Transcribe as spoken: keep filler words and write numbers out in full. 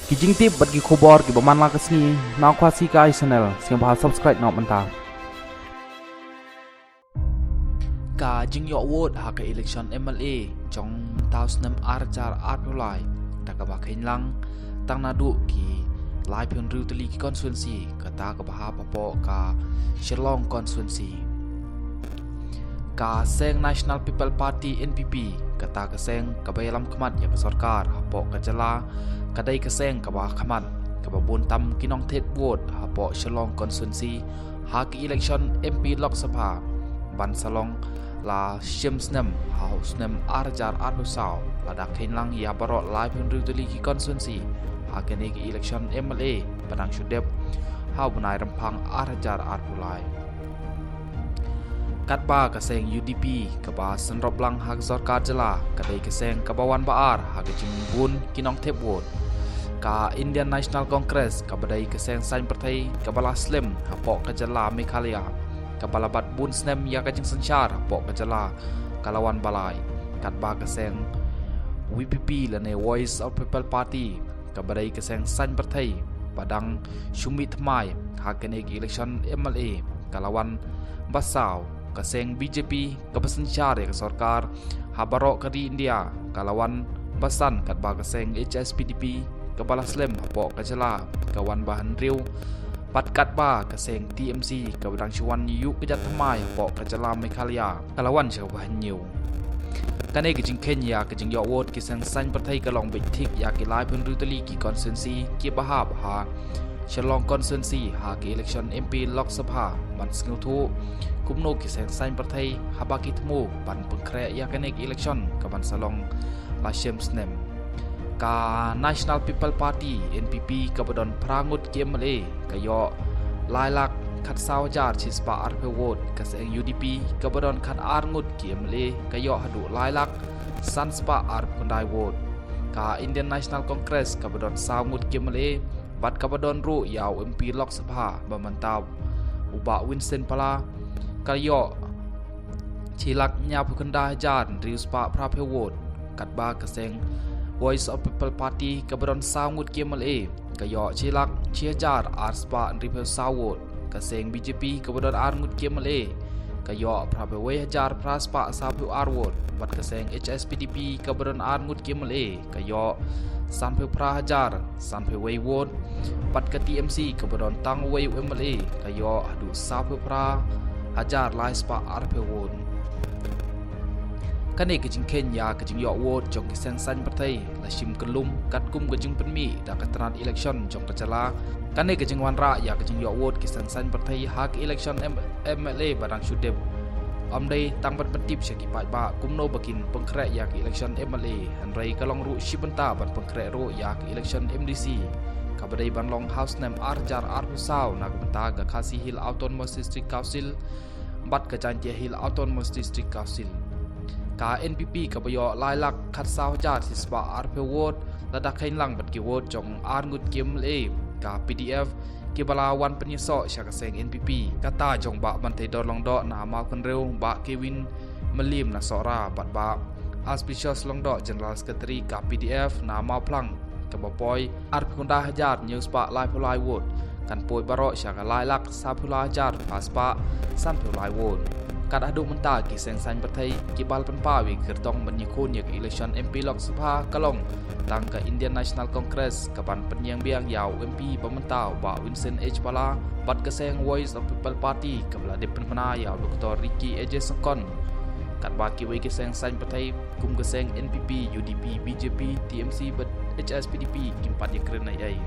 Ki jingtip bad ki khubor kiba man la ka sngi na Khasi Kai Channel, sngewbha subscribe noh mynta. Ka jingïoh vote ha ka election M L A jong mynta u snem ar hajar arphew lai da kaba kheiñ lang tang naduh ki laiphew hynriew tylli ki constituency, kata kaba hap hapoh ka Shillong constituency. Ka seng National People Party, N P P, kata ka seng kaba ïalam khmat ïa ka sorkar hapoh ka jylla, ka dei ka seng kaba khmat kaba bun tam ki nongthied vote hapoh Shillong constituency ha ki election M P Lok Sabha ban sa long la shim snem ha u snem ar hajar arphew saw, lada kheiñ lang ïa baroh laiphew hynriew tylli ki constituency ha kane ka election M L A ba dang shu dep ha u bnai Rymphang ar hajar arphew lai. Katba ka seng U D P kaba synrop lang ha ka sorkar jylla ka dei ka seng kaba wan ba ar ha ka jingbun ki nongthied vote. Ka Indian National Congress kaba dei ka seng saiñ pyrthei kaba la slem hapoh ka jylla Meghalaya, kaba la bat bun snem ïa ka jingsynshar hapoh ka jylla, ka la wan ba lai. Katba ka seng V P P lane Voice of People Party kaba dei ka seng saiñ pyrthei ba dang shu mih thymmai ha kane ka election M L A, ka la wan ba saw. Ka seng B J P kaba synshar ïa ka sorkar ha baroh ka ri India ka la wan ba san, katba ka seng H S P D P kaba la slem hapoh ka jylla ka wan ba hynriew. Bad katba ka seng T M C kaba dang shu wan ïuh kjat thymmai hapoh ka jylla Meghalaya ka la wan sha kaba hynñiew. Kane ka jingkheiñ ïa ka jingïoh vote ki seng saiñ pyrthei ka long beit thik ïa ki laiphew hynriew tylli ki constituency kiba hap ha Shillong constituency ha ki election M P Lok Sabha, ban sngewthuh kumno ki seng saiñ pyrthei haba ki thmu ban pynkhreh ïa kane ka election kaban sa long la shim snem. Ka National People Party, N P P, kaba don phra ngut ki M L A ka ïoh lai lak khatsaw hajar shispah arphew vote. Ka seng U D P kaba don khatar ngut ki M L A ka ïoh haduh lai lak sanspah arphew khyndai vote. Ka Indian National Congress kaba don saw ngut ki M L A bad kaba don ruh ïa u M P Lok Sabha ba mynta, u Bah Winston Pala, ka ïoh shi lak hynñiewphew khyndai hajar hynriew spah phraphew vote. Katba ka seng Voice of People Party kaba don saw ngut ki M L A ka ïoh shi lak shi hajar ar spah hynriewphew saw vote. Ka seng B J P kaba don ar ngut ki M L A ka ïoh phraphew wei hajar phra spah sawphew ar vote. Bad ka seng H S P D P kaba don ar ngut ki M L A ka ïoh sanphew phra hajar sanphew wei vote. Bad ka T M C kaba don tang wei u M L A ka ïoh haduh sawphew phra hajar lai spah arphew vote. Kane ka jingkheiñ ïa ka jingïoh vote jong ki seng saiñ pyrthei la shim kyllum katkum ka jingpynmih da ka tnat election jong ka jylla. Kane ka jingwanrah ïa ka jingïoh vote ki seng saiñ pyrthei ha ka election M-, M L A ba dang shu dep, ym dei tang ban pyntip sha ki paidbah kumno ba kin pynkhreh ïa ka election M L A, hynrei ka long ruh shi bynta ban pynkhreh ruh ïa ka election M D C kaba dei ban long ha u snem ar hajar arphew saw na ka bynta ka Khasi Hills Autonomous District Council bad ka Jaintia Hills Autonomous District Council. Ka N P P kaba ïoh lai lak khatsaw hajar shispah arphew vote, lada kheiñ lang bad ki vote jong ar ngut ki M L A ka P D F kiba la wan pynïasoh sha ka seng N P P, kata jong Bah Banteidor Lyngdoh na Mawkynrew, Bah Kevin Mylliem na Sohra bad Bah Aspicious Lyngdoh, General Secretary ka P D F na Mawphlang, kaba poi arphew khyndai hajar hynñiew spah laiphew lai vote, kan poi baroh sha ka lai lak sawphew lai hajar phra spah sanphew lai vote. Kat haduh mynta ki seng saiñ pyrthei kiba la pynpaw ïa ki kyrtong ban ïakhun ïa ka election M P Lok Sabha ka long tang ka Indian National Congress kaban pynïeng biang ïa u M P ba mynta u Bah Winston H Pala, bad ka seng Voice of People Party kaba la dep pynbna ïa u Doktor Ricky A J Syngkon. Katba kiwei ki seng saiñ pyrthei kum ka seng N P P, U D P, B J P, T M C bad H S P D P kim pat ïakren ei ei.